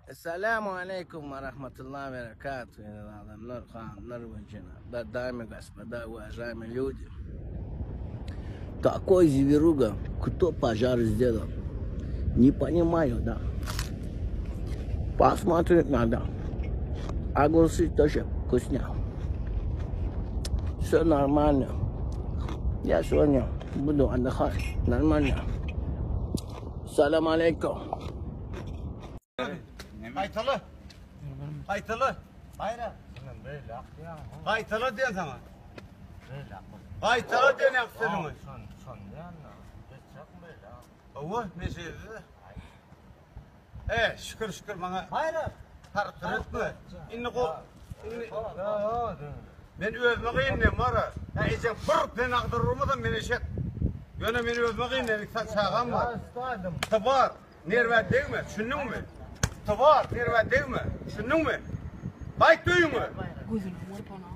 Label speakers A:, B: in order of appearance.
A: Essalamu aleýkum we rahmetullahi we berekatuh eziz adamlar, hanymlar we jenaplar, damy gospoda, uwažaýmy lýudi. Takoý zweruga, kto požar сделал? Не понимаю, да. Посмотреть надо. Огурцы тоже вкусня. Все нормально. Я сегодня буду отдыхать. Нормально. Salam aleýkum.
B: Gaýtala. Gaýtala. Gaýra. Gaýtala diýen saňa. Gaýtala diýen ýa sözüňi.
C: Şon, şon diýen. Geçjek beýle.
B: Hawa, meşede. E, şükür şükür maňa.
C: Gaýra.
B: Tartdyr etme. Indi go. Indi Men özüme gynnym bar. Ya ejem bir sen agdyrurmasam men eşek. Ýöne men özüme gynnym, iki sany çagam bar. Bar. Nerwä degme, düşündiňmi? Bar, nerwä degme, düşündiňmi? Gaýt öýüňe.
D: Gözüne gurban.